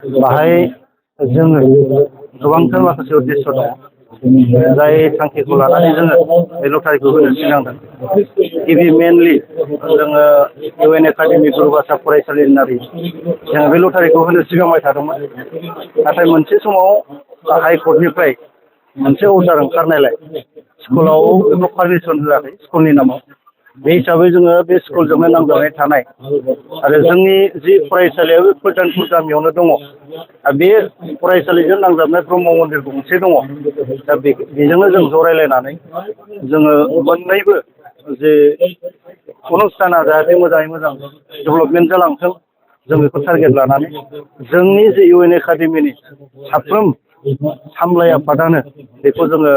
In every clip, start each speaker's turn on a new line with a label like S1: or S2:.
S1: बाहाय जोङो गोबांथार माखासे उद्देश्य दङ जाय थांखिखौ लानानै जोङो बे लटारिखौ होनो सिगांदों। गिबि मेनलि जोङो इउएन एकाडेमि गुरुभाषा फरायसालिमारि जोङो बे लटारिखौ होनो सिगांबाय थादोंमोन। नाथाय मोनसे समाव हाइकर्टनिफ्राय मोनसे अर्डार ओंखारनायलाय स्कुलाव बेखौ पारमिसन होआखै स्कुलनि नामाव। बे हिसाबै जोङो बे स्कुलजोंनो नांजाबनाय थानाय आरो जोंनि जि फरायसालिया बे फोरदानपुर गामियावनो दङ। बे फरायसालिजों नांजाबनाय ब्रह्म मन्दिर गंसे दङ। दा बेजोंनो जों जरायलायनानै जोङो मोननैबो जे अनुष्ठाना जाहाथे मोजाङै मोजां डेभेलपमेन्ट जालांथों जों बेखौ टारगेट लानानै जोंनि जे इउएन एकाडेमिनि साफ्रोम सामलाय आफादानो बेखौ जोङो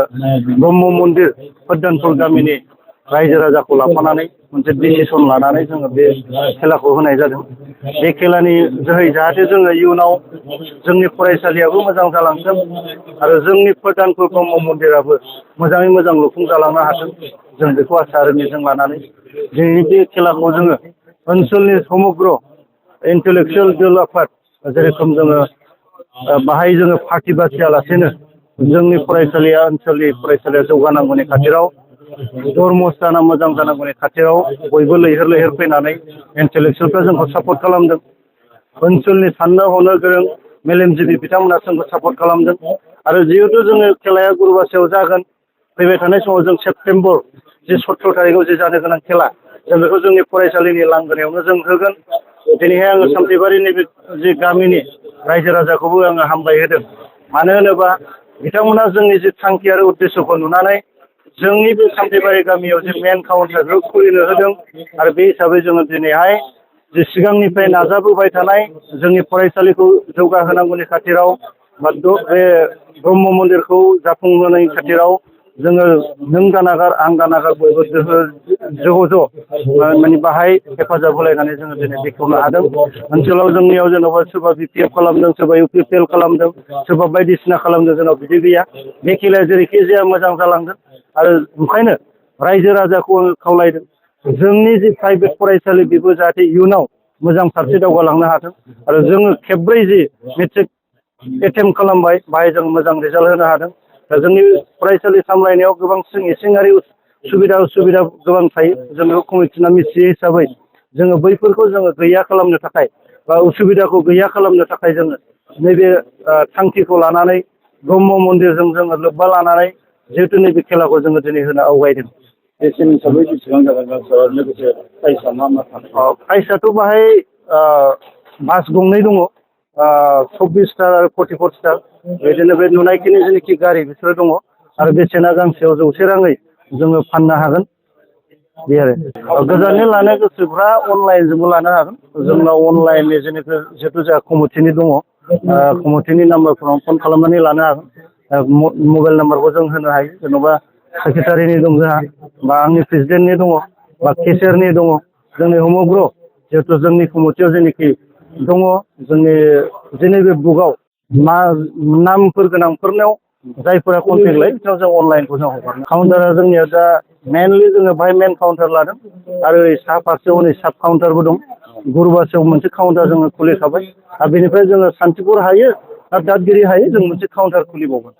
S1: ब्रह्म मन्दिर फोरदानपुर गामिनि रायजो राजाखौ लाफानानै मोनसे डिसिसन लानानै जोङो बे खेलाखौ होनाय जादों। बे खेलानि जोहै जाहाथे जोङो इयुनाव जोंनि फरायसालियाबो मोजां जालांथों आरो जोंनि फोरदानपुर ब्रह्म मन्दिराबो मोजाङै मोजां लुफुंजालांनो हाथों जों बेखौ आसा आरो मिजिं लानानै दिनैनि बे खेलाखौ जोङो ओनसोलनि समग्र इन्टेलेक्सुयेल डेभेलपार जेरेखम जोङो बाहाय जोङो पार्टि बासियालासेनो जोंनि फरायसालिया ओनसोलनि फरायसालिया जौगानांगौनि खाथिराव धर्मस्थाना मोजां जानांगौनि खाथियाव बयबो लैहोर लैहोर फैनानै इन्टेलेक्सुयेलफ्रा जोंखौ सापर्ट खालामदों। ओनसोलनि साननो हनो गोरों मेलेमजिबि बिथांमोना जोंखौ सापर्ट खालामदों आरो जिहेतु जोङो खेलाया गुरुभाषायाव जागोन फैबाय थानाय समाव जों सेप्तेम्बर जे 17 तारिखआव जे जानो गोनां खेला जों बेखौ जोंनि फरायसालिनि लांगोनायावनो जों होगोन। दिनैहाय आङो सामथाइबारिनि जि गामिनि रायजो राजाखौबो आङो हामबाय होदों। मानो होनोबा बिथांमोना जोंनि जि थांखि आरो उद्देश्यखौ नुनानै जोंनि बे सामथाइबारि गामियाव जे मेन काउन्टारखौ खुलिनो होदों आरो बे हिसाबै जोङो दिनैहाय जे सिगांनिफ्राय नाजाबोबाय थानाय जोंनि फरायसालिखौ जौगाहोनांगौनि खाथिराव बा बे ब्रह्म मन्दिरखौ जाफुंहोनायनि खाथिराव जोङो नों दानागार आं दानागार बयबो ज' माने बाहाय हेफाजाब होलायनानै जोङो दिनै बेखेवनो हादों। ओनसोलाव जोंनियाव जेन'बा सोरबा बिपिएफ खालामदों सोरबा इउपिपिएल खालामदों सोरबा बायदिसिना खालामदों जोंनाव बिदि गैया। बे खेलाया जेरैखि जाया मोजां जालांगोन आरो ओंखायनो रायजो राजाखौ आङो खावलायदों जोंनि जि प्राइभेट फरायसालि बेबो जाहाथे इयुनाव मोजां फारसे दावगालांनो हाथों आरो जोङो खेब्रै जि मेट्रिक एटेम्प्ट खालामबाय बाहाय जों मोजां रिजाल्ट होनो हादों। दा जोंनि फरायसालि सामलायनायाव गोबां इसिङारि सुबिदा उसुबिदा गोबां थायो जों बेखौ कमिटिना मिथियो हिसाबै जोङो बैफोरखौ जोङो गैया खालामनो थाखाय बा उसुबिदाखौ गैया खालामनो थाखाय जोङो नैबे थांखिखौ लानानै ब्रह्म मन्दिरजों जोङो लोब्बा लानानै जिहेतु नैबे खेलाखौ जोङो दिनै होनो आवगायदों। बेसेन हिसाबै बेसेबां जागोन लोगोसे प्राइसआ मा मा थागोन? प्राइसआथ' बाहाय बास गंनै दङ 24 स्टार आरो 44 स्टार बिदिनो बे नुनायखिनि जेनोखि गारि बिसोरो दङ आरो बेसेना गांसेयाव 100 राङै जोङो फाननो हागोन। बे आरो गोजाननि लानो गोसोफ्रा अनलाइनजोंबो लानो हागोन। जोंनाव अनलाइननि जिहेतु जोंहा कमिटिनि दङ कमिटिनि नाम्बारफोराव फन खालामनानै लानो हागोन। मबाइल नाम्बारखौ जों होनो हायो जेन'बा सेक्रेटारिनि दं जोंहा बा आंनि प्रेसिडेन्टनि दङ बा केसियारनि दङ जोंनि समग्र जिहेतु जोंनि कमिटियाव जेनोखि दङ जोंनि जेनोखि बुकआव नामफोर गोनांफोरनाव जायफोरा कन्टेक्ट लायो बिसोरनाव जों अनलाइनखौ जों हगारनो काउन्टारा जोंनिया दा मेनलि जोङो बाहाय मेन काउन्टार लादों आरो सा फारसे हनै साब काउन्टारबो दं। गुरुभाषायाव मोनसे काउन्टार जोङो खुलिखाबाय आरो बेनिफ्राय जोङो सान्तिपुर हायो आरो दादगिरि हायो जों मोनसे काउन्टार खुलिबावगोन।